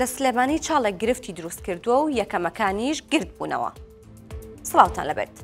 لە سلێمانی چاڵێک گرفتی دروست کردووە و یەکەمەکانیش گرد بوونەوە. سڵاوتان لەبێت.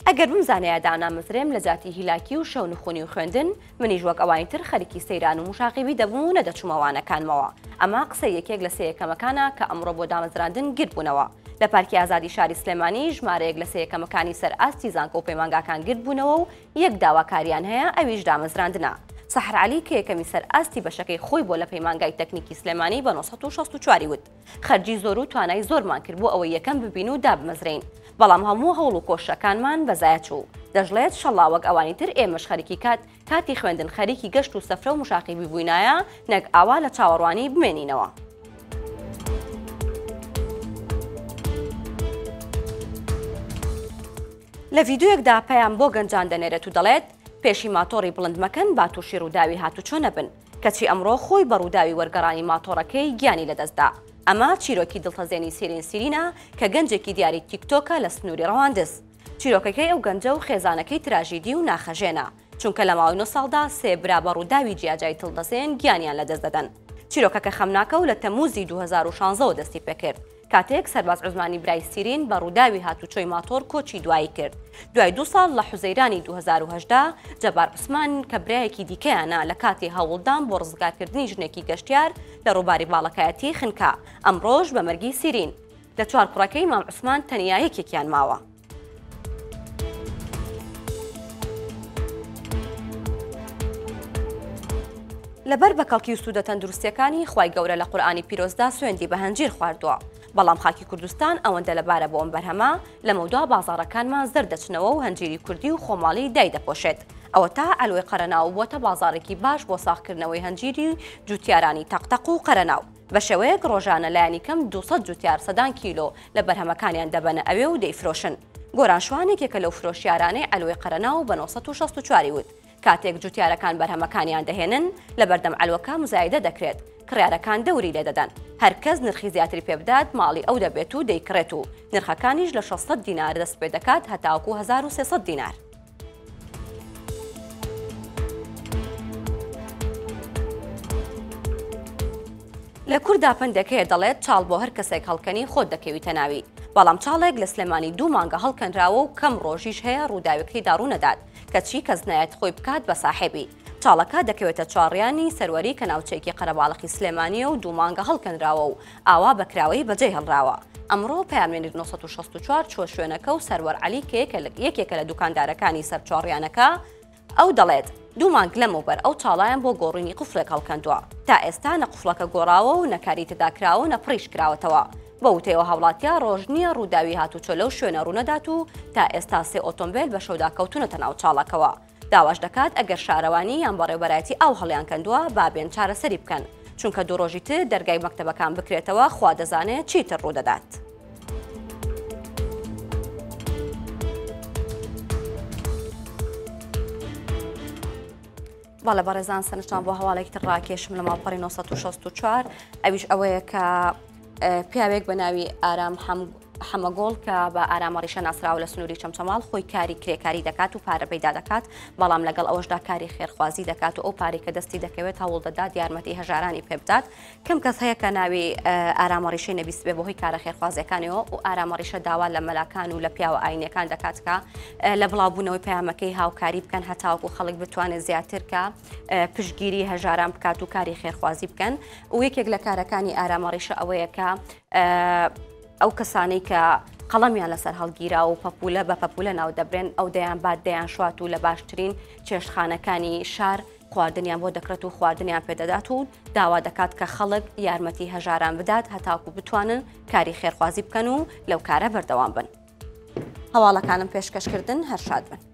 ئەگەر بمزانایە دانامەزرێم لە جاتی هیلاکی و شەونخونی و خوێندن، منیش وەک ئەوانی تر خەریکی سەیران و مشاغیبی دەبووم و نەدەچوومە وانەکانمەوە. ئەمە قسەی یەکێک لە سێیەکەمەکانە کە ئەمڕۆ بۆ دامەزراندن گرد بوونەوە. لە پارکی ئازادی شاری سلێمانی ژمارەیەک لە سێیەکەمەکانی سەر ئاستی زانکۆ و پەیمانگاکان گرد بوونەوە و یەک داواکاریان هەیە ئەویش دامەزراندنە. سەحەر عەلی کە یەکەمی سەر ئاستی بەشەکەی خۆی بووە لە پەیمانگای تەکنیکی سلێمانی بە 964 ی وت، خەرجی زۆر و توانای زۆرمان کرد بۆ ئەوەی یەکەم ببین و دابمەزرێین، بەڵام هەموو هەوڵ و کۆششەکانمان بە زایە چوو. دەشڵێت، شەڵا وەک ئەوانی تر ئێمەش خەریکی کات کاتی خوێندن خەریکی گەشت و سەفرە و مشاقیبی بووینایە نەک ئاوا لە چاوەڕوانی بمێنینەوە. لە ڤیدیۆیەکدا پەیام بۆ گەنجان دەنێرێت و دەڵێت، پێشی ماتۆڕی بڵند مەکەن با تووشی ڕووداوی هاتوچۆ نەبن، کەچی ئەمڕۆ خۆی بە ڕووداوی وەرگەڕانی ماتۆڕەکەی گیانی لەدەستدا. ئەمە چیرۆکی دڵتەزێنی سیرین سیرینە کە گەنجێکی دیاری تیکتۆکە لە سنووری ڕەواندز. چیرۆکەکەی ئەو گەنجە و خێزانەکەی تراژیدی و ناخهەژێنە، چونکە لە ماوەی نۆ ساڵدا سێ برا بە ڕووداوی جیاجیای دڵتەزێن گیانیان لەدەست دەدەن. چیرۆکەکە خەمناکە و لە تەممووزی 2016 وە دەستی پێکرد. کاتێک سەرباز عوسمانی برای سیرین بە ڕووداوی هاتوچۆی ماتۆڕ کۆچی دوایی کرد. دوای دوو ساڵ لە حوزەیرانی 2018 جەبار عوسمان کە برایەکی دیکەیانە لە کاتی هەوڵدان بۆ ڕزگارکردنی ژنێکی گەشتیار لە ڕووباری باڵەکایەتی خنکا، ئەمڕۆش بە مەرگی سیرین لە چوار کوڕەکەی مام عوسمان تەنیا یەکێکیان ماوە. لەبەر بەکەڵکی و سوودە تەندروستیەکانی خوای گەورە لە قورئانی پیرۆزدا سوێندی بە هەنجیر خواردووە بەڵام خاکی کوردستان ئەوەندە لەبارە بۆ ئەم بەرهەمە لەمەودوا بازاڕەکانمان زەرد دەچنەوە و هەنجیری کوردی و خۆماڵی دایدەپۆشێت ئەوەتا عەلوەی قەرەناو بووەتە بازاڕێکی باش بۆ ساغکردنەوەی هەنجیری جوتیارانی تەقتەق و قەرەناو بە شێوەیەک ڕۆژانە لایەنی کەم 200 جوتیار سەدان کیلۆ لە بەرهەمەکانیان دەبەنە ئەوێ و دەیفرۆشن. گۆران شوان یەکێکە لەو فرۆشیارانەی عەلوەی قەرەناو بە 964 ی وت، کاتێک جوتیارەکان بەرهەمەکانیان دەهێنن، لەبەردەم عەلوەکە مزایدە دەکرێت، کڕیارەکان دەوری لێدەدەن، هەر کەس نرخی زیاتری پێبدات ماڵی ئەو دەبێت و دەیکڕێت و نرخەکانیش لە 600 دینار دەستپێدەکات هەتاوەکو 1300 دینار. لە کوردا پەندێک هەیە دەڵێت چاڵ بۆ هەر کەسێک هەڵکەنی خۆت دەکەویتە ناوی، بەڵام چاڵێک لە سلێمانی دوو مانگە هەڵکەنراوە و کەم ڕۆژیش هەیە ڕووداوێک تێیدا ڕوونەدات، کەچی کەس نایەت خۆی بکات بە ساحێبی. چاڵەکە دەکەوێتە چوارڕیانی سەروەری کە ناوچەیەکی قەرەباڵخی سلێمانییە و دوو مانگە هەڵکەنراوە و ئاوا بە کراوەیی بەجێی هێڵراوە. ئەمڕۆ پەیامنێری 964 چووە شوێنەکە و سەروەر عەلی کە یەکێکە لە دوکاندارەکانی سەر چوارڕیانەکە، ئەو دەڵێت، دوو مانگ لەمەوبەر ئەو چاڵایان بۆ گۆڕینی قفڵێک هەڵکەندووە، تا ئێستا نە قفڵەکە گۆڕاوە و نە کاری تێدا کراوە و نە پڕیش کراوەتەوە. بە وتەی ئەو هاوڵاتییە، ڕۆژ نییە ڕووداوی هاتوچۆ لەو شوێنە ڕوونەدات و تا ئێستا سێ ئۆتۆمبێل بە شەودا کەوتوونەتە ناو چاڵەکەوە. داواش دەکات ئەگەر شارەوانی یان بەڕێوبەرایەتی ئاو هەڵیانکەندووە با بێن چارەسەری بکەن، چونکە دوو ڕۆژی تر دەرگای مەکتەبەکان بکرێتەوە خوا دەزانێت چیتر ڕوودەدات. بەڵێ بەڕێزان سەرنجتان بۆ هەواڵێکی تر ڕاکێشم لە ماڵپەڕی 964 ئەویش ئەوەیە کە پیاوێک بە ناوی ئارام حەمەگۆڵ کە بە ئارامە ڕیشە ناسراوە لە سنووری چەمچەماڵ خۆی کاری کرێکاری دەکات و پارە پەیدا دەکات بەڵام لەگەڵ ئەوەشدا کاری خێرخوازی دەکات و ئەو پارەی کە دەستی دەکەوێت هەوڵ دەدات یارمەتی هەژارانی پێبدات کەم کەس هەیە کە ناوی ئارامە ڕیشەی نەبیستبێ بەهۆی کارە خێرخوازیەکانیەوە و ئارامە ڕیشە داوا لە مەلاکان و لە پیاوە ئاینیەکان دەکات کە لە بڵاوبوونەوەی پەیامەکەی هاوکاری بکەن هەتاوەکو خەڵک بتوانێت زیاتر کە پشتگیری هەژاران بکات و کاری خێرخوازی بکەن و یەکێک لە کارەکانی ئارامە ڕیشە ئەوەیە کە ئەو کەسانەی کە قەڵەمیان لەسەر هەڵگیرا و پەپولە بە پەپولە ناو دەبرێن ئەو دەیان بات دەیان شوات و لە باشترین چێشتخانەکانی شار خواردنیان بۆ دەکڕێت و خواردنیان پێدەدات و داوا دەکات کە خەڵک یارمەتی هەژاران بدات هەتاکو بتوانن کاری خێرخوازی بکەن و لەو کارە بەردەوام بن. هەواڵەکانم پێشکەشکردن هەر شاد بن.